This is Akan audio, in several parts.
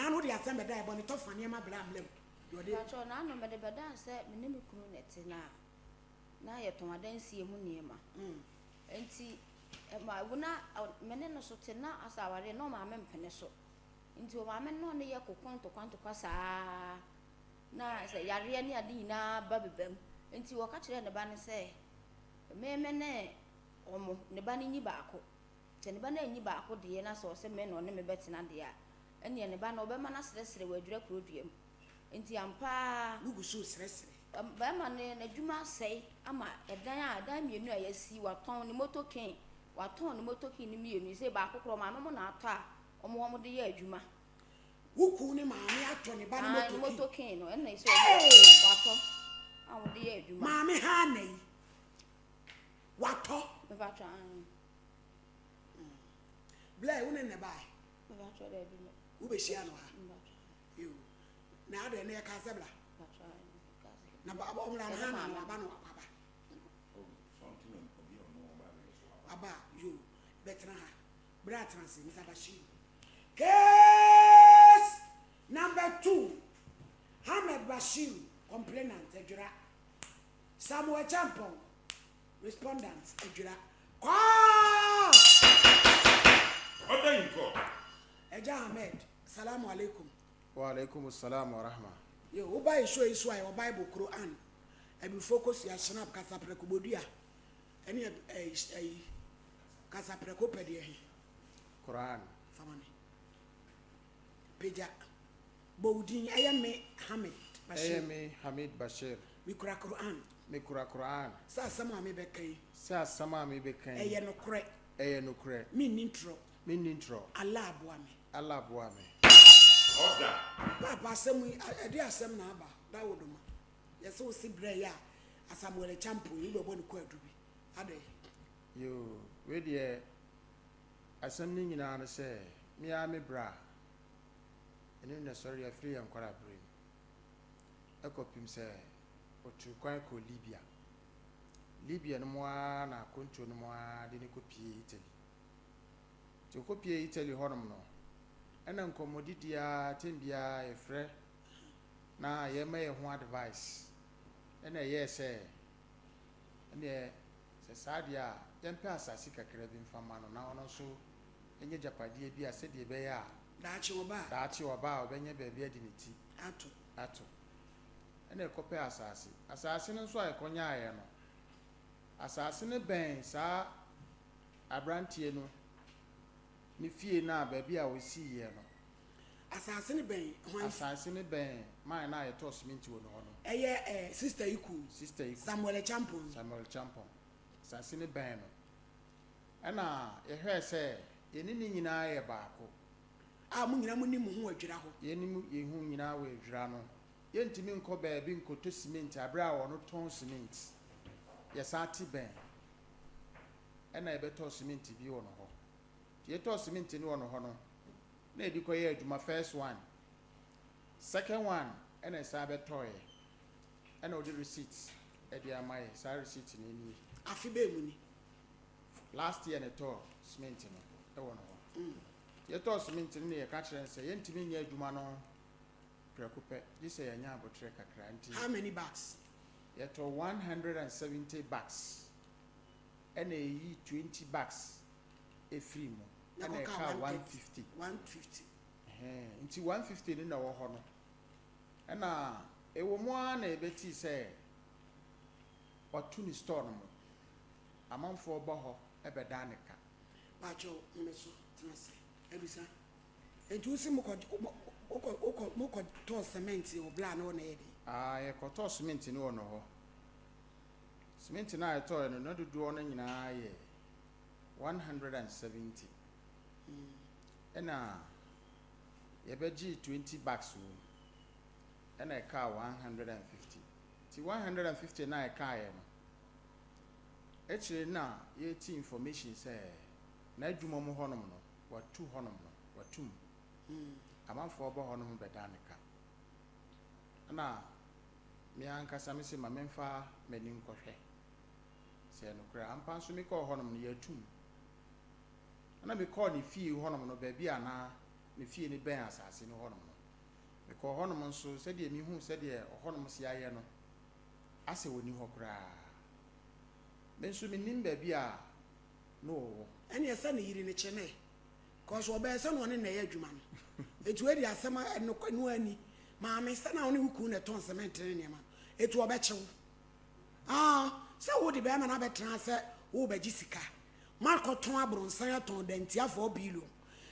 Naano wode asɛm bɛda ɛbɔ ne tɔfa nneɛma bla mlam. Deɛ ɔde. Mpakyɛw, naano mede bɛdaa sɛ me ne me kunu na ɛte na na yɛtɔn adansie ho nneɛma. Nti ɛma wo na me ne no so te na asɛ awareɛ na ɔmaame mpene so. Nti ɔmaame no ne yɛ koko ntokwa ntokwa saa na sɛ yareɛ ne ade nyinaa ba beba mu. Nti wɔka kyerɛɛ ne ba no sɛ me me ne ɔmo ne ba no nyi baako. Sɛ ne ba no anyi baako deɛ na sɛ ɔsɛ me na ɔne me bɛtena deɛ a, ɛnneɛ ne ba no ɔbɛma no asrɛsrɛ wɔ Adwira kuro dua mu. Nti ampa ara. Wogu so resrɛsrɛ. Barima no n'adwuma asɛe ama ɛdan a ɛdan mmienu a yɛasi, watɔn ne motor cane, watɔn ne motor cane no mmienu, seesei baako koraa ɔmaame mo na atɔ a wɔn wɔn de yɛ adwuma. Wo kunu ne maame atɔ ne ba no Ae, ne motor motor cane. cane no ɛna seesei Hey! watɔ a wɔde yɛ adwuma. Maame Hannah yi, watɔ. Mepakyɛ ae. Blair, wo ne ne bae? Mepakyɛ daabi me. Wobɛhyia no ha? Mepakyɛ. Yo. Na adɛn na yɛka sɛ bla? Mepakyɛ ae, meka sɛ. Na ba ɔmmra no Yɛne Hannah no maame. waba no waba. Waba a, yo, bɛtena ha. Bra tena ase, Mr. Bashir. Case number 2. Ahmed Bashir, complainant, Adwira. Samuel Champon, respondent, Adwira. Court! Order in court. Ẹja Ahmed, salamu alaikum. Wa alaikum salam wa rahma. Yo, woba yi show yi so a yɛwɔ Bible Quran, abifoɔ kosua, Schnapp, kasaprɛko, bodua, ɛne ɛyi ɛyi kasaprɛko pɛ deɛ he. Quran. Fama me. Pagya. Bɔ wo din, ɛyɛ me Hamid Bashir. Ɛyɛ me Hamid Bashir. Mekura Quran. Mekura Quran. Sɛ asɛm a mebɛka yi. Sɛ asɛm a mebɛka yi. Ɛyɛ nokorɛ. Ɛyɛ nokorɛ. Menni ntorɔ. Menni ntorɔ. Allah aboa me. Allah aboa me. Order. Paapa asɛm yi, ɛde asɛm na aba, Dawodoma. Yɛsɛ wo se berɛ yɛ a Asamuel Champo yi wobɛbɔ ne kwaadu bi. Adɛn? Yoo, wei deɛ asɛm no nyinaa no sɛ me ara me bra a ɛno na ɛsɔre afiri yɛn nkwadaa-berɛ mu ɛkɔpem sɛ ɔtuu kwan kɔɔ Libya. Libya no mu ara na akwantuo no mu ara de no kɔpie Italy. Nti ɔkɔpie Italy hɔnom no, ɛna nkɔmmɔdidi ara tɛm biara yɛfrɛ na yɛma yɛn ho advice. Ɛna ɛyɛɛ sɛ ɛneɛ sɛ saa deɛ a yɛmpɛ asase kakra bi mfa ma no na ɔno nso nyɛ gyapadeɛ bi a sɛdeɛ ɛbɛyɛ a Daakye ɔba a. Daakye ɔba a ɔbɛnya baabi ade ne ti ato. Ato. Ɛna ɛkɔpɛ asase. Asase no nso a ɛkɔnyaeɛ no, asase no bɛn saa aberanteɛ no ne fie no a baabi a ɔsiiɛ no. Asase no bɛn hwan? Asase no bɛn man no a yɛtɔɔ simenti wɔ ne hɔ no. Ɛyɛ Sister Iku. Sister Iku. Samuel Champon. Samuel Champon. Asase no bɛn no. Ɛna yɛhwɛɛ sɛ yɛne ne nyinaa yɛ baako. A mo nyinaa mo nim mo ho wɔ Adwira hɔ. Yɛnim yɛn ho nyinaa wɔ Adwira no. Yɛntumi nkɔ baabi nkɔtɔ simenti abere a ɔno tɔn simenti. Yɛsan te bɛn. Ɛna yɛbɛtɔɔ simenti bi wɔ no hɔ. Nti yɛtɔɔ simenti no wɔ no hɔ no, na yɛde kɔyɛ adwuma first one. Second one ɛna ɛsan bɛtɔɔyɛ. Ɛna ɔde receipt ɛde ama yɛ. Saa receipt no nie. Afe bɛɛ mu ni? Last year na ɛtɔɔ simenti no ɛwɔ no hɔ. Yɛtɔɔ simenti no na yɛka kyerɛ no sɛ yɛntumi nyɛ adwuma no prɛko pɛ gye sɛ yɛanya abotire kakra nti. How many bags? Yɛtɔ 170 bags ɛna ɛyi 20 bags ɛfiri mu Na ɛna kɔka ɛka 130. 150. 150. Ɛhɛn, nti 150 no na ɛwɔ hɔ no. Ɛna ɛwɔ mu ara na yɛbɛtii sɛ wato ne store no mu. Amanfoɔ ba hɔ ɛbɛda ne ka. Pakyɛw, home so, tena ase. Abisa. Nti wosi mokɔ wokɔ wokɔ mokɔ tɔɔ cement wɔ bla na wɔ na yɛ den? Ah, yɛkɔtɔɔ cement no wɔ no hɔ. Cement no a yɛtɔɔɛ no, na dodoɔ no nyinaa yɛ 170. Ɛna yɛbɛgyee 20 bags wɔ mu. Ɛna ɛkaa 150. Nti 150 no a ɛkaeɛ no, akyire na yɛti information sɛ n'adwuma mu hɔnom no, watu hɔnom no, watu mu. Amanfoɔ ba hɔnom bɛda ne ka. Ɛna me ankasa me se ma memfa m'ani nkɔhwɛ sɛ ɛyɛ nokorɛ. Ampa nso mekɔɔ hɔnom no, yɛatu mu. Ɛna mekɔɔ ne fie hɔnom no, baabi a na ne fie no bɛn asase no hɔnom no. Mekɔɔ hɔnom nso, sɛdeɛ mehuu sɛdeɛ ɔhɔnom si ayɛ no, asɛ ɔnni hɔ koraa. Me nso mennim baabi a na ɔwɔ. Ɛneɛ sɛ ne yere no kye no ɛ, cos ɔbɛɛ sɛ na ɔne no na ɛyɛ adwuma no. Enti wei deɛ asɛm a ɛno ɛno ara ni. Maame, sɛ na wo ne wo kunu na ɛtɔn cement ne nneɛma no, enti ɔbɛkye wo. Ah, sɛ wode bɛrima no abɛtena ha sɛ worebɛgye sika. Moakɔtɔn abrɔnsan atɔn dantia 4 billion.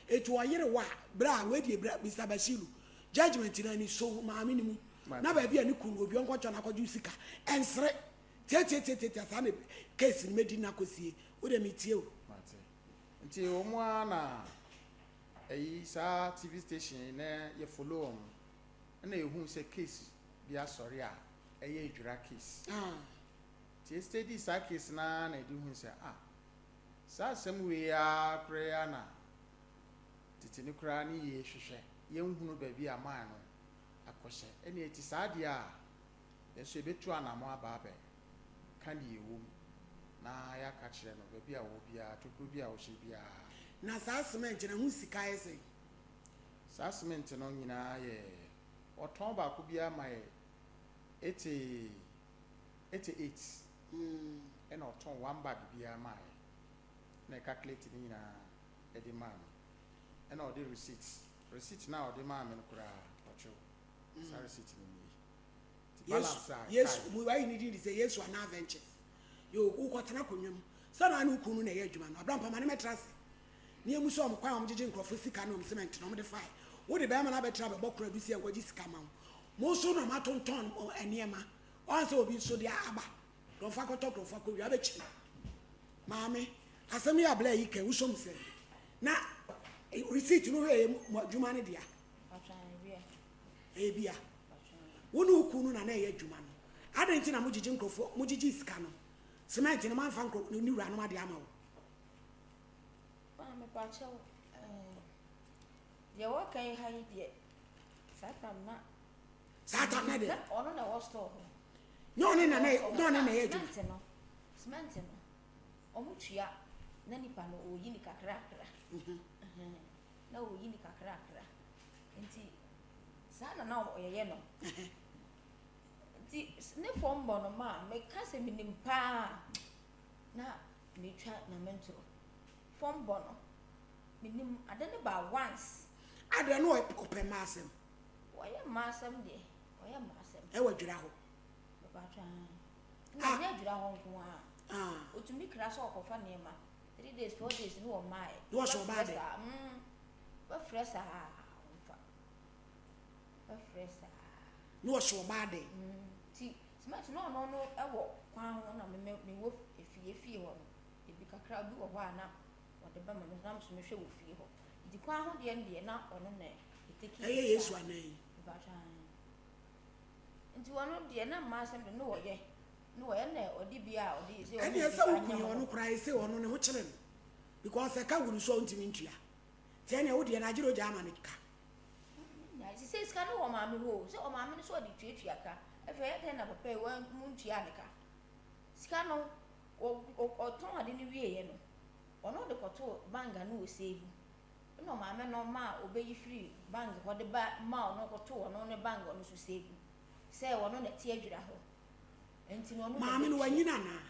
Eti ɔyere wo a, bra, wei deɛ bra, Mister Bashiru, judgement no ani so maame no mu. Na Mate. baabi a ne kunu wɔ bi ɔnkɔtɔ no akɔgye wo sika. Ɛnsere. Tiatiatiatia saa na case no mɛdi no akɔsie. Wo deɛ metie o. Mate. Nti wɔn ara na ɛyi saa TV station yi na yɛ follow wɔn. Ɛna yɛhuu sɛ case bi asɔre a ɛyɛ Adwira case. Ah. Nti yɛ steady saa case no ara na yɛde hui sɛ ah, saa asɛm wei ara koraa yi ara na tete no koraa ne yie hwehwɛ, yɛnhunu baabi a man no akɔhyɛ. Ɛnneɛ ɛte saa deɛ a, yɛn nso yɛbɛtu anammɔn aba abɛ ka deɛ ɛwɔ mu na yɛaka kyerɛ no baabi a ɔwɔ biara, tokuro bi a ɔhyɛ biara. Na saa cement no, ɛho sika yɛ sɛn? Saa cement no nyinaa yɛ, ɔtɔn baako biara ma yɛ 88 ɛna ɔtɔn one bag biara maa yɛ na ɛcalculate ne nyinaa ɛde maa me ɛna ɔde receipt no a ɔde maa me no koraa ɔkyerɛw saa receipt no nie nti balance a Yesu ɛkae mu wayi ne din de sɛ Yesu anaa Ventures. Yo, wokɔtena akonnwa mu sɛ na ne wo kunu no na ɛyɛ adwuma no. Abrampam ma ne mɛtra ase ne emu sɛ ɔmo kwan a ɔmo gyegye nkurɔfoɔ sika ne ɔmo cement na ɔmo de fae. Wode bɛrima no abɛtra bɛbɔ kora du si ɛnkɔgye sika ma wo. Mo nso na moatontɔn nneɛma. Ɔn sɛ obi nso de aba. Nkurɔfoɔ akɔtɔ nkurɔfoɔ akɔwia abɛkyiri. Maame, asɛm yi a bla yi ka wosom sɛ na receipt no hwɛ yɛ mo adwuma no dea. Ɛyɛ bia. Wo ne wo kunu no na na ɛyɛ adwuma no. Adɛn nti na mogyegye nkurɔfoɔ mogyegye sika no? Cement no moamfa nkurɔfoɔ ne wuranom adeɛ ama wo. Maame pakyɛw ɛɛ deɛ wɔka yi ha yi deɛ saa tam na. Saa tam na deɛ. Na ɔno na ɛwɔ store hɔ. Nyɛ ɔne na na nyɛ ɔne na ɛyɛ adwuma. Cement no ɔmo tua na nipa no oyi ne kakrakra. Na oyi ne kakrakra nti saa na na ɔyɛyɛ no. Nti ne fam bɔ no ma meka sɛ menim paa na metwa nyame ntoro. Fam bɔ no menim ade ne ba once. Adeɛ no ɔpɛ mmaa asɛm. Wɔyɛ mmaa asɛm deɛ ɔyɛ mmaa asɛm. Ɛwɔ adwira hɔ. Mepatwa na ɛnyɛ adwira hɔ nko ara. Otumi kra sɛ ɔkɔfa nneɛma 3 days 4 days ne wɔ mmaa yɛ. Ne wɔhyɛ ɔbaa dɛ. Bɛfrɛ saa ɔmfa. Bɛfrɛ saa. Ne wɔhyɛ ɔbaa dɛ. Ti cement no ɔno no ɛwɔ kwan ho na me me wɔ efie fie hɔ no ebi kakra bi wɔ hɔ a na wɔde bɛma me na nso mehwɛ wɔ fie hɔ nti kwan ho deɛ no deɛ na ɔno na ɛteki. Ɛyɛ Yesu anan yi. Mepatwa nti ɔno deɛ na mmaa asɛm de ne wɔyɛ ne wɔyɛ na ɔde bi a ɔde sɛ ɔno Ɛne ɛsɛ wo kun ɔno koraa ɛsɛ ɔno ne ho kyerɛ no because ɛka gu no so a ɔntumi ntua nti ɛne wo deɛ no agyere ogya ama no ka. Sɛ sika no wɔ maame hɔ o sɛ ɔmaame no so ɔde tuatua ka afei ɛyɛ dɛn na papa yi wɔn mu ntua ne ka sika no ɔtɔn ade no wieɛ no ɔno de kɔto bank a no wɔ save ɛna ɔmaame no ma ɔbɛyi firi bank hɔ de ba ma ɔno kɔto ɔno ne bank ɔno so save sɛ ɔno na ɛte adwira hɔ nti no ɔno maame no wanyina anaa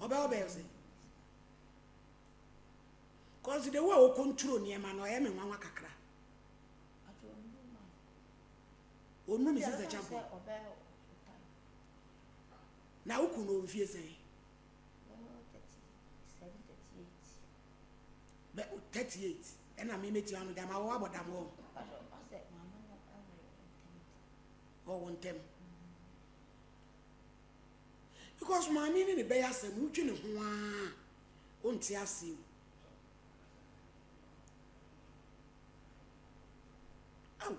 ɔbɛyɛ sɛ cause the way o control nneɛma no ɔyɛ me nwanwa kakra. Onu mi sisɛ champo. Na wo kunu mfie sɛn? Bɛ 38 ɛna me meti ano gyama wɔ abɔ dam wɔ. Wɔwɔ ntɛm. Because maame ne ne bɛyɛ asɛm wotwe ne ho aa wonte ase o. Aw.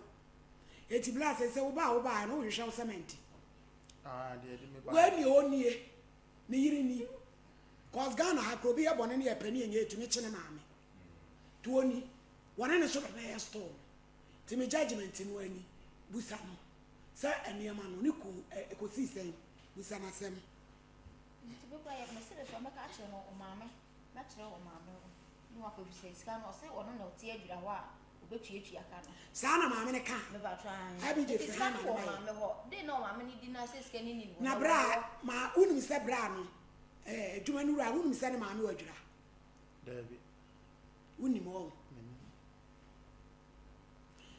Eti bla sɛ sɛ wo ba a wo ba no wohwehwɛ wo cement. Ah, deɛ de me ba. Wei ni onie. Ne yere ni. Cause Ghana ha kuro bi yɛ bɔne ne yɛ pɛ ne yɛ etumi kye ne maame. To oni. Wɔne ne so na yɛ store. Ti me judgment no ani busa no. Sɛ nneɛma no ne ku ekosi sɛn busa n'asɛm. Nti bi kora yɛ mesere so mɛka akyerɛ no ɔmaame mɛkyerɛ ɔmaame hɔ. Na wakɔ efisɛ sika no ɔse ɔno na ɔte adwira hɔ a ɔbɛtuatua ka no. Saa na maame no kaa. Mepakyɛw aane. Abigye Nti frɛ sika ha no ma no wɔ ma yɛ. maame hɔ. Dee na ɔmaame no di na sɛ sika no nni ne hɔ Na na bra wɔ ne hɔ. ma wonim sɛ bra no eh, adwuma no wura wonim sɛ ne maame wɔ adwira? Daabi. Wonim wɔn? Menim.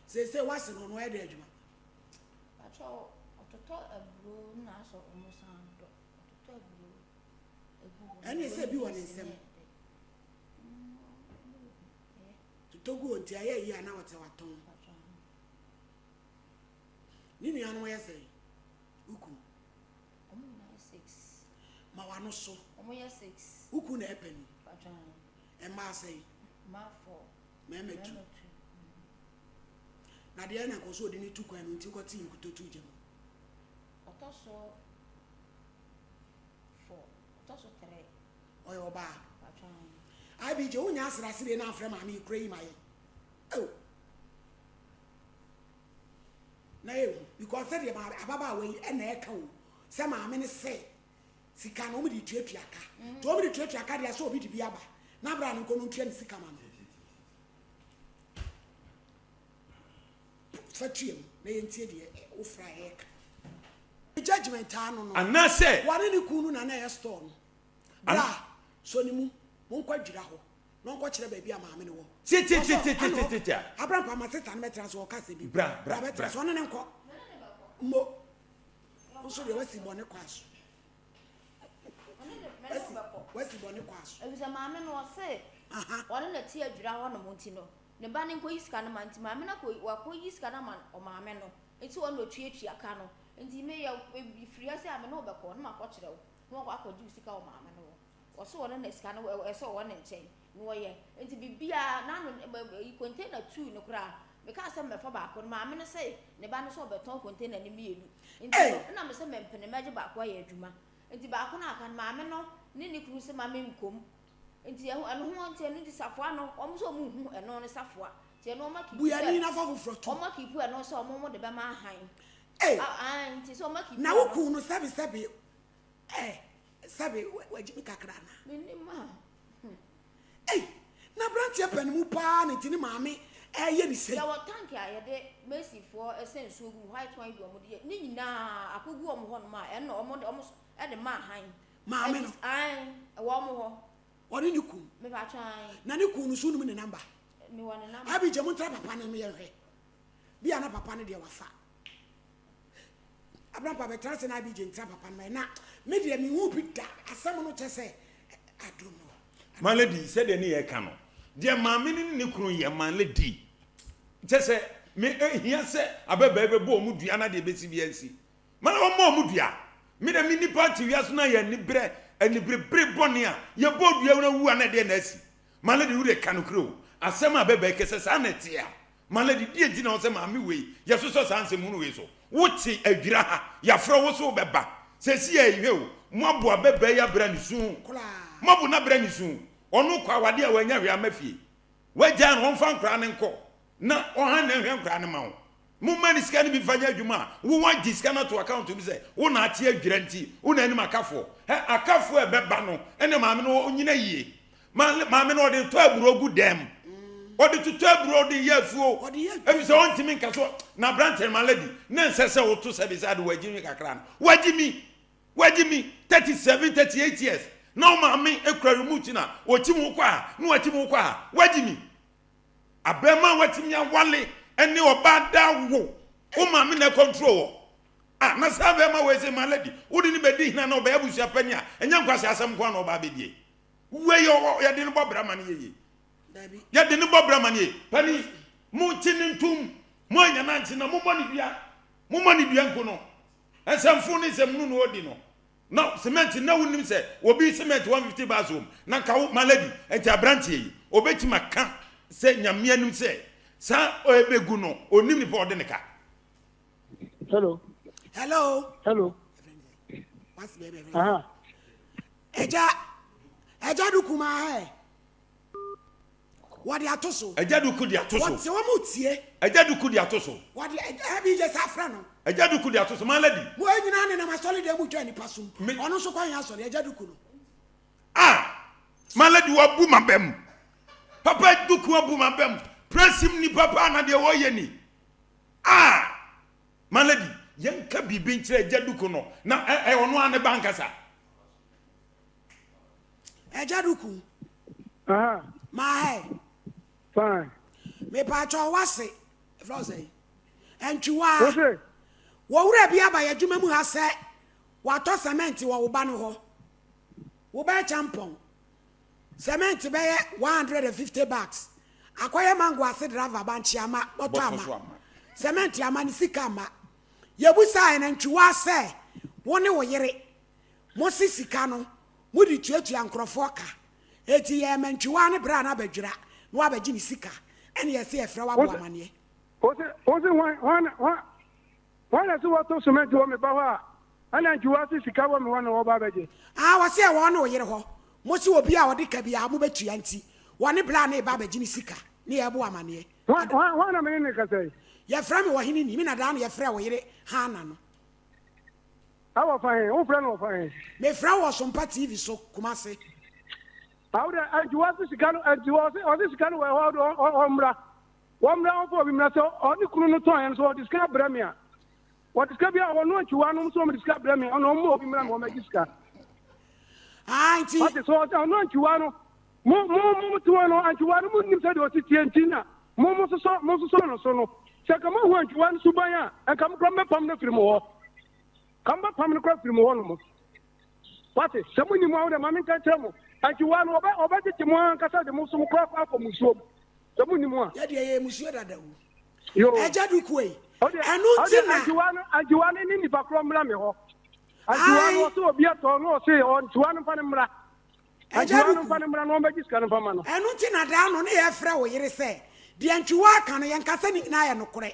Seesei wase no ɔno ɔyɛ dɛ adwuma? Pakyɛw ɔtotɔ aburo na asɔ ɔmo san dɔ. Ɔtotɔ aburo egu hɔ. Ɛne sɛ bi wɔ ne nsam. Totɔ gu hɔ nti ayɛ yie a na wɔte watɔn. Ne nuanom yɛ sɛn? Wo kunu. Wɔn nyinaa yɛ six. Ma w'ano so. Wɔn yɛ six. Wo kunu na ɛpɛ ni. Mmaa sɛn? Mmaa four. Mmarima two. Na deɛ na nkɔso ɔde ne tu kwan no nti wokɔte nkuto tu gya mu. Ɔtɔ so four. Ɔtɔ so three. Ɔyɛ ɔbaa. IBJ wonya asrasere na afrɛ maame yi kura yi ma yɛ. Oh. Na ehu because sɛdeɛ maame ababaawa yi ɛna ɛka o sɛ maame ne sɛ sika no wɔn de tuatua ka. Nti wɔn de tuatua ka deɛ sɛ obi de bi aba na abira no nko no ntua ne sika ma no. Fa tua mu na yɛntie deɛ wofra ɛka. Judgment ano no. Anaasɛ. Wɔne ne kunu no na na ɛyɛ store no. Bra, sɔ ne mu, monkɔ adwira hɔ, na ɔnkɔkyerɛ baabi a maame no wɔ. Tiatiatiatiatiatia. Abrampa ma sista no bɛtena so ɔka asɛm bi. Bra, bra, bra. Bɛtena so, ɔne ne nkɔ. Mo, nso deɛ wasi bɔne kwa so. Wasi, wasi bɔne kwa so. Efisɛ maame no ɔse ɔne na te adwira hɔ nom nti no, ne ba no nkɔyi sika no ma nti maame no akɔ wakɔyi sika no ama ɔmaame no nti ɔno na ɔtuatua ka no nti meyɛ firi ha sɛ a me ne wo bɛkɔ na makɔkyerɛ wo. na wakɔ akɔgye wo sika wɔ maame no hɔ. Ɔse ɔno na sika no ɛwɔ ɛsɛ ɔwɔ ne nkyɛn na ɔyɛ. Nti biribiara n'ano ɛyi container tuu no koraa mekaa sɛ mɛfa baako no maame no se ne ba no sɛ ɔbɛtɔn container no mmienu. Nti no ɛna mese mempene mɛgye baako ayɛ adwuma. Nti baako no aka no maame no ne ne kunu se ma menkɔm. Nti ɛho ɛno ho nti ɛno nti safoa no wɔn sɛ wɔn nhu ɛno ne safoa. Nti ɛno wɔn akipu sɛ Buani na fa foforɔ to. wɔn akipu ɛno sɛ wɔn wɔn de bɛma ahan. Ei! Ah, nti sɛ wɔn akipu Na wo ɛno. kun no sɛbe sɛbe Eh, sɛbe wagye me kakra anaa? Mennim a. Hmm. Ei, na aberanteɛ pɛ ne mu paa na nti ne maame ɛyɛ ne sei. Yɛwɔ tank a yɛde masonfoɔ ɛsɛ nsuo gu mu, white one bi wɔn de yɛ, ne nyinaa akɔgu wɔn hɔ nom a ɛno wɔn de wɔn ɛde ma ahan. Maame no. Ae, ɛwɔ wɔn hɔ. Ɔne ne kun. Mepatwa ae. Na ne kun no so wonim ne namba? Mewɔ ne namba. Abi gye mo ntra papa no yɛnhwɛ. Bi a na papa no deɛ wafa. Abrampa bɛtena ase na Abigye ntra papa no ma na me deɛ mehu bi da asɛm no kyɛ sɛ I don't know. My lady, sɛdeɛ ne yɛka no, deɛ maame no ne ne kunu yɛ, my lady, kyɛ sɛ me ehia sɛ ababaa bɛbɔ wɔn dua na deɛ bɛsi bi ansi. Ma na wɔmmɔ wɔn dua. Me deɛ me nipa te wiase no ayɛ anibrɛ, aniberebere bɔne a yɛbɔ dua na wu a na ɛdeɛ na asi. My lady, wo deɛ ka nokorɛ o. Asɛm a ababaa yi kɛ sɛ saa na ɛteɛ a, Malady, deɛ nti na wo sɛ maame wei yɛsosɔ saa nsɛm hunu wei so? Wo te adwira ha, yɛafrɛ wo so wobɛba. Seesei yi hwɛ o, moabo ababaa yi abra ne su. Moabo no abra ne su. Ɔno kɔ awadeɛ a wannya hwee amma fie. Woagyaa no, ɔmfa nkoraa no nkɔ na ɔhan na nhwɛ nkoraa no ma wo. Momma no sika no bi mfa nyɛ adwuma a, wo woagye sika no ato account mu sɛ wo na ate adwira nti wo na anim akafoɔ. Hɛ, akafoɔ a ɛbɛba no ɛne maame no ɔnyina yie. Maame no ɔde tɔ aburo gu dɛm. Ɔde totɔ aburo ɔde yɛ afuo. Efi sɛ ɔntumi nka so na aberante no ma lady na nsɛ sɛ woto sɛ bi sɛ ade wagyi mi kakra no. Wagyi mi. Wagyi mi 37 38 years. Na wo maame ekura remote na ɔkyim wo kɔ a na wakyim wo kɔ a wagyi mi. Abɛɛma a watumi awale ɛne ɔbaa da wo. Wo maame na ɛkɔntrol wɔ. Ah na saa bɛɛma wei sɛ ma lady wode ne bɛdi hena na ɔbɛyɛ abusua panyin a ɛnyɛ nkwasi asɛm nko ara na ɔbaa bɛdie. Wei ɔwɔ yɛde no bɔ bra ma no yie. Yɛde no bɔ bra ma no yie. Pani mo nkye ne ntom mo anya nankye na mo mmɔ ne dua mo mmɔ ne dua nko no. Nsɛmfo ne nsɛmunu na ɔdi no. Na cement na wonim sɛ obi cement 150 bags wom na nka wo my lady nti aberanteɛ yi obɛtumi aka sɛ nyame anim sɛ saa ɛbɛgu no onim nipa ɔde ne ka. Hello. Hello. Hello. Aha. Ɛgya ɛgya duku maa hɛ. Wɔde ato so. Ɛgya duku de ato so. Wɔte wɔn tie. Ɛgya duku de ato so. Wɔde ɛgya bi gye saa frɛ no. Ɛgya duku de ato so maa lady. Mo nyinaa nenam asɔre dɛm mu twa nipa som. Ɔno nso kɔ yɛn asɔre ɛgya duku no. Ah! Maa lady wabu ma bɛm. Papa Duku abu m'abam. Presim nipa paa na deɛ wɔyɛ ni. Ah! My lady, yɛnka biribi nkyerɛ Agya Duku no na ɛyɛ ɔno ara ne ba ankasa. Agya Duku. Maa hɛ. Fine. Mepaakyɛw wase. Ɛfrɛ wo sɛn? Antwiwaa. Wose? Wɔ wura bi aba yɛ adwuma mu ha sɛ watɔ cement wɔ wo ba no hɔ. Wo ba Akyampɔn. Cement bɛyɛ 150 bags. Akɔyɛ mango ase driver bankye ama, bɔtɔ ama. Cement ama ne sika ama. Yɛbusaa nantwiwaa sɛ wo ne wo yere mo se sika no mode tuatua nkorɔfoɔ ka. Enti yɛɛ mantwiwaa no berɛ a na abɛdwira na wabɛgye ne sika ɛne yɛse yɛfrɛ wo abɔ amaneɛ. Wose wose hwan hwan hwan hwan na se wɔtɔ cement wɔ me ba hɔ a ɛna ntwiwaa se sika wɔ me hɔ na wɔba abɛgye. Ah wɔse ɛwɔ wo ne wo yere hɔ. Mose obi a ɔde ka biara mobɛtua nti wɔne bra no reba abɛgye ne sika ne yɛrebo amaneɛ. Hwan hwan hwan na me ne no rekasa yi? Yɛfrɛ me ɔhene ni, me na daa na yɛfrɛ wo yere Hana no. Ɛwɔ fa he? Wofrɛ no wɔ fa he? Mefrɛ wo wɔ Sompa TV so, Kumase. Ah wo deɛ ɛnti wɔse sika no ɛnti wɔse ɔse sika no wɔ ɛhɔ ɔde ɔmmra wɔmmra ɔmfa obi mmra sɛ ɔne kunu no tɔn yɛn so ɔde sika brɛ me a wɔde sika bi a wɔno antwiwa nom so wɔde sika brɛ me ɔno ɔmmɔ obi mmra me wɔmmɛgye sika. Ah nti. Ɔte so ɔno antwiwa no Mo, mo, mo mo te hɔ no, antwiwa no monnim sɛdeɛ ɔsi teɛ nti na mo, mo sosɔ, mo sosɔ no so no. Sɛ nka moahu antwiwa no suban a, nka mo koraa mobɛpam no afiri mo hɔ. Nka mobɛpam no koraa afiri mo hɔ nom. Wate, sɛ monnim a, wo deɛ ma menka nkyerɛ mo. Antwiwa no, ɔbɛ, ɔbɛgyegye mo ankasa de mo so mo koraa akɔ musuo mu. Sɛ monnim a. Yɛ deɛ yɛyɛ musuo dada o. Yo. Agya Dukuei, ɛno nti na. Antwiwa no, antwiwa no ne nipa korɔ mmra me hɔ. Antwiwa no, ɔse obi atɔ no, ɔse antwiwa no mfa no mmra. Agya no mfa no mmra na ɔmmɛgye sika no mfa mma no. Ɛno nti na daa no ne yɛfrɛ wo yere sɛ, deɛ Ntwiwa aka no, yɛnka sɛ ne nyinaa yɛ nokorɛ.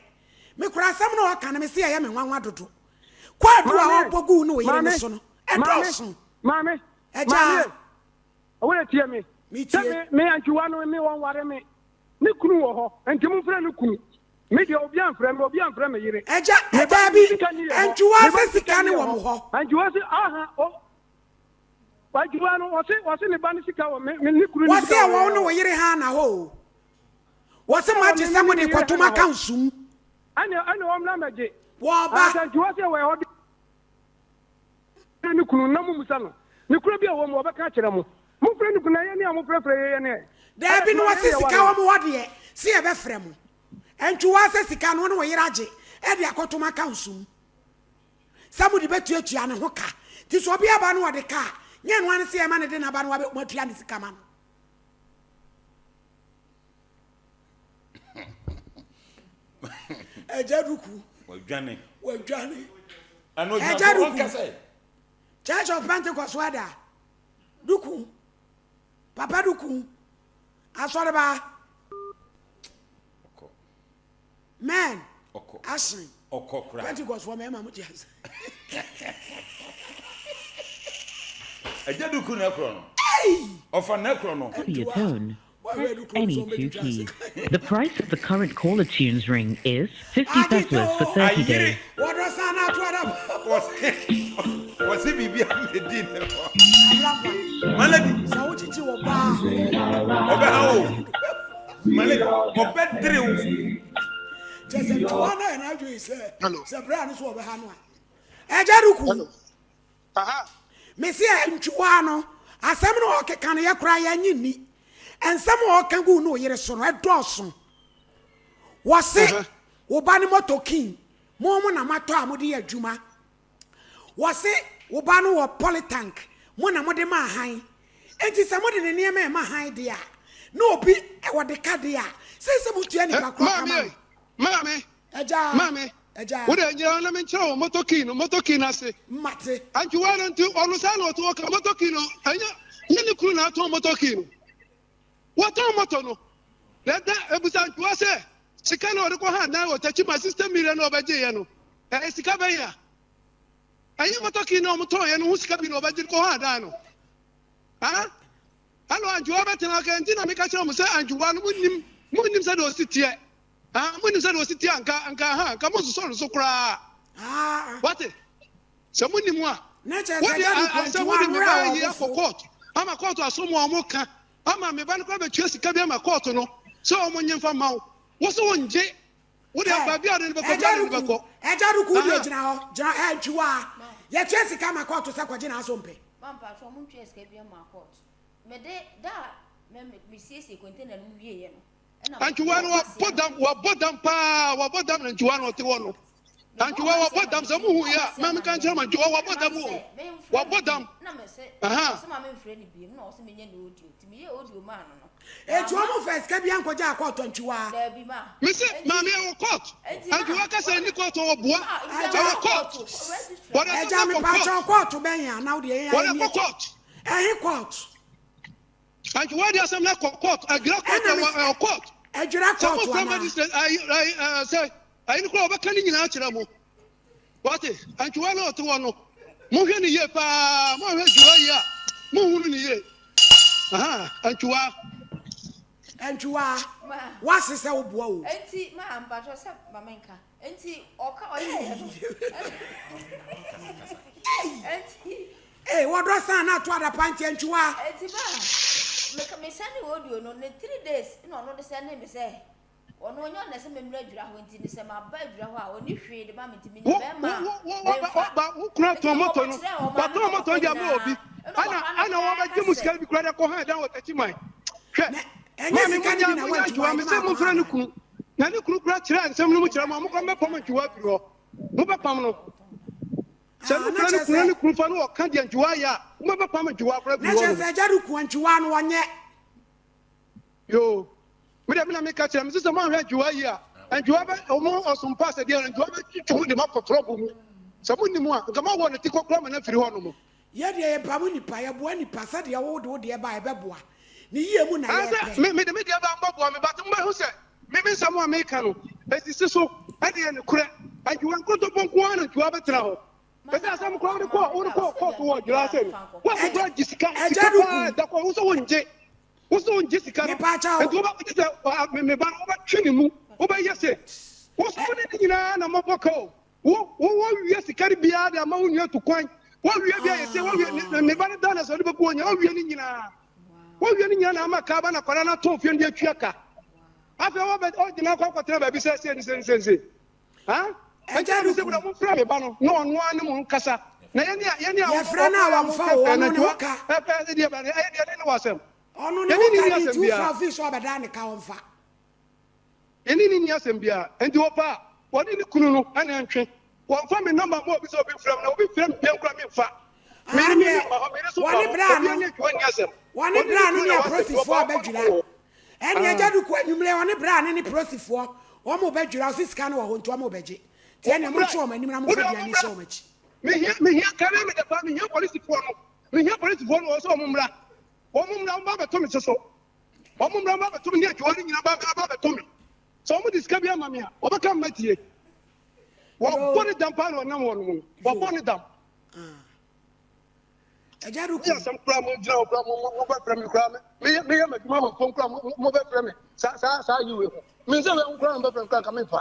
Me koraa asɛm no a ɔka no, mese ɛyɛ me nwanwa dodo. Kwaadu a ɔbɔ gu wo ne wo yere no so no, ɛdɔɔso. Maame, Agya. maame, wo de tie me. Metie. Sɛ me, me Antwiwa no, me wɔnware me. Ne kunu wɔ hɔ, nti momfrɛ ne kunu. Me deɛ obi amfrɛ me, obi amfrɛ me yere. Agya, daabi, Antwiwa sɛ sika no wɔ mo hɔ. Antwiwa se, aha, o, Adwuma no, wɔse wɔse ne ba no sika wɔ me ne kunu no Wɔse sika wɔ ɛwɔ wo yɛn ne wo hɔ. yere Hana hɔ o. Wɔse Ɛwɔ moagye me sɛ ne mode me yere rekɔtom Hana hɔ. accounts mu. Ɛne ɛne wɔmmra mmɛgye. Wɔba. Ansa nti wɔse ɛwɔ ɛhɔ de ne kunu na mommisa no. Ne kuro bi a ɛwɔ mu ɔbɛka akyerɛ mo. Momfrɛ ne kunu na yɛne a mofrɛfrɛ yɛ yɛne ɛ. Daabi Ɛyɛ na soma wɔse yɛne sika yɛware wɔ mo hɔ deɛ se yɛbɛfrɛ mo. Ɛntwi wɔse sika no wo ne wo yere agye de akɔtom accounts mu. Sɛ mode bɛtuatua ne ho ka. Nti sɛ obi aba na ɔde ka a, nyɛ ɛno ara ne sɛ yɛma no de n'aba na wabɛ moatua ne sika ma no. Agya Duku. Wadwane. Wadwane. Ɛno gyina Agya so Duku. ɔnka sɛ. Church of Pentecost wada. Duku. Papa Duku. Asɔreba. Ɔkɔ. Men Ɔkɔ. asen. Ɔkɔ koraa. Pentecost fɔ mɛɛma mo te ase. Agya Duku na ɛkorɔ no. Ɔfa na ɛkorɔ no. After your tone, press any two keys. The price of the current caller tunes ring is 50 pesewas for 30 days. Ayere. Wɔdɔ san na ato ada. Wɔse biribi a medi ne hɔ. Malady. Sɛ wokyekye wɔ baa. Ɔbɛha wo. Malady. Ɔbɛdere wo. Kyɛ sɛ ntoa no yɛ n'adwene sɛ sɛ berɛ a no so ɔbɛha no a. Agya Duku. Mese ɛ ntwiwaa no asɛm no ɔkeka no yɛ koraa yɛnye nni. Nsɛm a ɔka gu ne yere so no ɛdɔɔso. Wɔse wo ba no moto kin mo mo na moatɔ a mode yɛ adwuma. Wɔse wo ba no wɔ polytank mo na mode ma han. Enti sɛ mode ne nneɛma ɛma han deɛ a na obi wɔde ka deɛ a sɛ sɛ motua nipa korɔ ka ma no. Maame, Agya, maame, agya. wo deɛ nyina na menkyerɛ wo motor key no, motor key no ase. Mate. Antwiwa no nti ɔno saa na ɔte ɔka motor key no, ɛnyɛ nyɛ ne kunu na atɔn motor key no. Wɔtɔn motor no. Na ɛda ebusa Antwiwa sɛ sika na ɔde kɔ ha dan wɔ Techiman 60 million na ɔbɛgye yɛ no, ɛyɛ sika bɛn a? Ɛnyɛ motor key na ɔmo tɔn yɛ no ho sika bi na ɔbɛgye kɔ ha dan no. Ah? Hello Antwiwa bɛtena ɔka nti na meka kyerɛ mo sɛ Antwiwa no mo nim, mo nim sɛdeɛ ɔsi teɛ. Ah, monim sɛdeɛ ɔsi teɛ a, nka, nka, ha, nka monsosɔ no so koraa. Wate? Sɛ monim a, Na kyerɛ sɛ wode Agya a, Duku a, sɛ Antwiwa wode me werɛ ba a yi wɔbo akɔ fo. kɔɔto, ama kɔɔto aso mu a wɔka. Ama me ba no koraa bɛtua sika bi ama kɔɔto no sɛ wɔn nye mfa mma wo. Wo so wongye. Wo deɛ baabi a ɔde no bɛkɔ biara de no bɛkɔ. Ɛgya Ruku wo deɛ gyina hɔ gyina ɛ ntwiwaa. Yɛtua sika ma kɔɔto sɛ kɔgye n'aso mpɛ. Ma mpakyɛ ɔmo ntua sika biara ma kɔɔto. Mede da a me me siesie container no mu wieɛ no. Antwiwa no wabɔ dam wabɔ dam paa wabɔ dam na ntwiwa no ɔte hɔ no antwiwa wabɔ dam sɛ muhu yɛ a mɛmi ka nkyerɛ ma ntwiwa wabɔ dam o wabɔ dam aha. Eti wɔn fɛ sika bi ankɔgya akɔɔtɔ ntwiwa. Mese maame ɛwɔ court antwiwa kasa ni court ɔwɔ boa ɛwɔ court wɔde ɛgya mi pa kyɛw court bɛn yɛn anaw deɛ yɛn ayɛ ni court ɛhe court. Anki wɔde asɛm no akɔ court, adwira court ɛwɔ ɛwɔ court. Adwira court Sɛ mo fɛ magistrate ayi ayi ɛɛ sɛ ayi no koraa ɔbɛka ne nyinaa akyerɛ mo. Wɔte anki wɔn a ɔte hɔ no, mo hwɛ ne yie paa, mo ahwɛ adwira yie a, mo hunu ne yie. Aha, antwiwa. Antwiwa, wase sɛ woboa o. Enti ma mpatsɔ sɛ ma menka. Enti ɔka ɔyɛ no. Enti Ee wɔdɔ san na ato adapa nti antwiwa. Enti ba me me sɛne audio no ne 3 days na ɔno de sɛne me sɛ ɔno ɔnyɛ ɔna sɛ memmra adwira hɔ nti ne sɛ maba adwira hɔ a ɔni hwee de ma me nti menya bɛrima a memfa. Ba wo kura tɔn moto no watɔn moto no de ama obi ɛna ɛna wɔbɛgye mu sika bi kura de kɔ hɛn dan wɔ takyi man hwɛ maame mo nya mo nya ntwiwa me sɛ mo mfrɛ ne kunu na ne kunu kura kyerɛ nsɛm no mu kyerɛ mo a mo kura mɛpam ntwiwa afiri hɔ mo bɛpam no. Sɛ Ah, no na kura ne kyerɛ kunu na sɛ ne kunu fa no ɔka deɛ ntwiwa ayɛ a, wobɛbɛpam ntwiwa koraa na afiri hɔ kyerɛ nom. sɛ agya Ruku antwiwa no ɔnyɛ. Yoo, me deɛ me na meka kyerɛ me sɛ sɛ moanhwɛ ntwiwa yie a, ntwiwa bɛ ɔmo ɔsom pa sɛ deɛ ntwiwa bɛtwitwi mo de mo akɔ trɔbo mu. Sɛ mo nim a, nka moawɔ ne ti kɔ koraa ma no afiri hɔ nom. Yɛ deɛ yɛmpamo nipa, yɛboa nipa sɛdeɛ wo de wo deɛ ba a ɛbɛboa. Ne yie mu na Ɛɛ sɛ yɛpɛ. me mede me deɛ ba a mobɛboa me but mobɛhu sɛ me me nsɛm a meka no esisi so ɛne yɛ nokorɛ. Antwiwa nkontompo nko ara na Antwiwa bɛtena hɔ. Ɛsɛ asɛm koraa wode kɔ wode kɔ kɔɔto wɔ Adwira ase no woakɔ koraa gye sika Agya sika paa Duku. da kɔ wo sɛ wongye wo sɛ wongye sika no Mepa kyɛw. nti wobɛgye sɛ me me ba no wobɛtwe ne mu wobɛyɛ se wo so wo ne ne nyinaa na mobɔ ka o. Wo wo wɔwie sika no biara de ama wo nua tu kwan. Wɔwie bi a yɛsɛ wɔwie ne ne ba no da na sɛ ɔde bɛgu wɔn nyinaa wɔwie ne nyinaa. Wɔwie ne nyinaa na ama ka aba na akwadaa no atɔn fie no de atua ka. Afei wɔbɛ ɔgyina akɔ akɔtena baabi sɛ sɛ ne sɛ ne sɛ ne sɛ. Ha? Ɛnti na mesɛ bra momfrɛ me ba no na ɔno ara ne mo nkasa. Na yɛne a yɛne a Yɛfrɛ no a wɔbɔ a wɔmfa o, wɔmfrɛfrɛ no ɔno ne ho ka. ɛpɛ ɛdeɛ ɛyɛ deɛ ne ne wɔ asɛm. Ɔno ne Yɛne ho ne ka nni ne asɛm nti wofrɛ biara. ofii sɛ ɔbɛdaa ne ka ɔmfa. Yɛne no nni asɛm biara. Enti wɔpɛ a, wɔne ne kunu no na ɛntwe. Wɔmfa me nɔma mma obi sɛ obi mfrɛ me, na obi frɛ me bio koraa a, memfa. Me yere, me Aane, mma hɔ, me yere nso mma wɔne hɔ. bra Obiara no, ne adwuma nni asɛm. wɔne Wɔne ne bra no kunu ne na ɛwɔ asɛm, nti aprosifoɔ wɔpɛ a, wɔmfa no bɛdwira. nkɔ hɔ. Ɛne Ah. agya Duku anwummerɛ wɔne bra no ne prosifoɔ, wɔn bɛdwira, ɔse sika no wɔ hɔ nti wɔn bɛgye. Nti Wɔn ɛneɛ mmra. montwe wɔn anim na Wo momfa deɛ wɔn aduane mmra. nhyɛ wɔn akyi. Mehia, mehia, kane me dɛ paa, mehia polisifoɔ no. Mehia polisifoɔ no, wɔn sɛ wɔn mmra. Wɔn mmra, wɔn ba abɛto me so so. Wɔn mmra mma bɛto me ne adwoa no nyinaa ba ba bɛto me. Sɛ wɔn de sika bi ama me a, wɔbɛka mma tie. Wɔbɔ ne dam paa na ɔnam wɔn mu no. Wɔbɔ ne dam. Ɛgya do Ní asɛm koraa mo gyina hɔ koraa mo mo bɛfrɛ me koraa meyɛ meyɛ m'adwuma wɔ fam koraa mo mo bɛfrɛ me saa saa saa yiwe ho. Me nsɛ wɛ ho koraa mo bɛfrɛ me koraa nka memfa.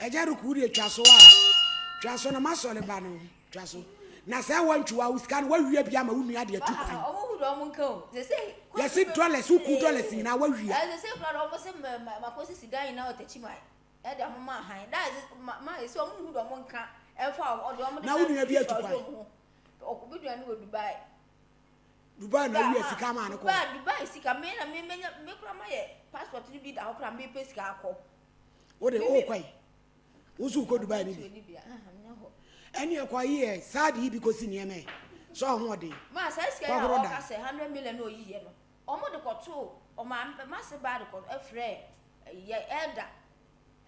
Ɛgya do ku deɛ twa so a twa so na masɔre ba no. Twa so. Na sɛ wantwiwa wo sika no wawia bi ama wo nua de atu kwan. Ɔmo hu deɛ ɔmo nka o. Sese Yɛse dollars wo ku dollars nyinaa wawia. Sese kura deɛ ɔmo se ma ma ma kɔ sisi dan nyinaa wɔ Techiman ɛde ɔmo ma han. That is ma ma ese ɔmo hu deɛ ɔmo nka ɛnfa ɔde ɔmo de Na wo nua bi atu kwan. Ɔmo nua no wɔ Dubai. Dubai na awia sika maa no kɔ. Dubai Dubai sika me na me menya me kura ma yɛ passport no bi da hɔ kura me pɛ sika akɔ. Wo de o kɔ yi. Wo nso wokɔ Dubai no bi. Ɛne ɛkɔ yi ɛ saa de yi bi kɔsi nneɛma ɛ sɛ ɔho ɔden. Ma saa sika yi a ɔka sɛ 100 million na ɔyi yɛ no ɔmo de kɔto ɔma mase baa de kɔ ɛfrɛ yɛ ɛda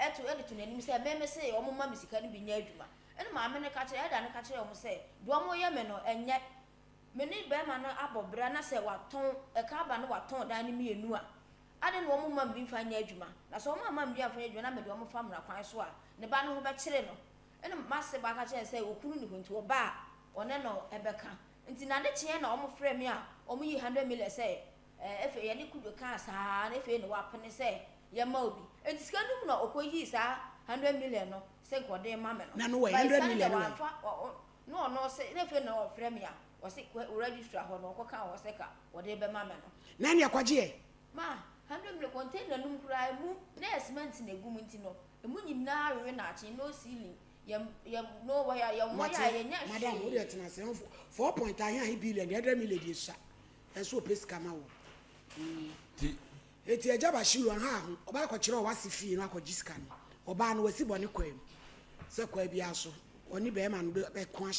ɛto ɛde to n'anim sɛ mɛmɛ sɛ ɔmo ma me sika no bi nyɛ adwuma ɛna maame no ka kyerɛ ɛda no ka kyerɛ ɔmo sɛ deɛ ɔmo yɛ me no ɛnyɛ me ne bɛrima no abɔ bra na sɛ watɔn ɛka aba no watɔn dan no mmienu a Adɛn na wɔmma me bi mfa nyɛ adwuma? Na sɛ wɔamma me bi amfa nyɛ adwuma na mede wɔn fa mmara kwan so a, ne ba no ho bɛkyere no. Ɛnna m'ase ba ka kyerɛɛ no sɛ, Okunu nni hɔ nti ɔba a, ɔne no bɛka. Nti n'ade kyeeɛ na wɔfrɛɛ me a wɔyii hundred million sɛ ɛɛ afei yɛne Kudwo kaa saa na afei na wapene sɛ yɛmma obi. Nti sika no mu na ɔkɔyii saa hundred million no sɛ nka ɔde rema me no. Na no wɔ But hundred sika no deɛ million no wɔ he? wamfa, na ɔno se na afei na ɔfrɛ me a. Ɔse kɔ registrar hɔ no ɔkɔkaa hɔ sɛ ka wɔde bɛma me no. Na ɛneɛ kɔgye ɛ. Ma, 100 million container no mu koraa emu na yɛ cement na egu mu nti no emu nyinaa wewe naakye no ceiling yɛn yɛn no wire yɛn wire Mate, a yɛnyɛ madam wo deɛ hwee. tena ase ɛho four point ahe ahe billion deɛ ɛdrɛ million deɛ sua ɛso ɔpɛ sika ma wo. Ti. Eti agya Bashiru ɔnha ho ɔba akɔkyerɛ ɔwase fie no akɔgye sika no ɔbaa no wasi bɔne kwaa mu sɛ kwaa biara so ɔne bɛɛma no bɛko ahyɛ.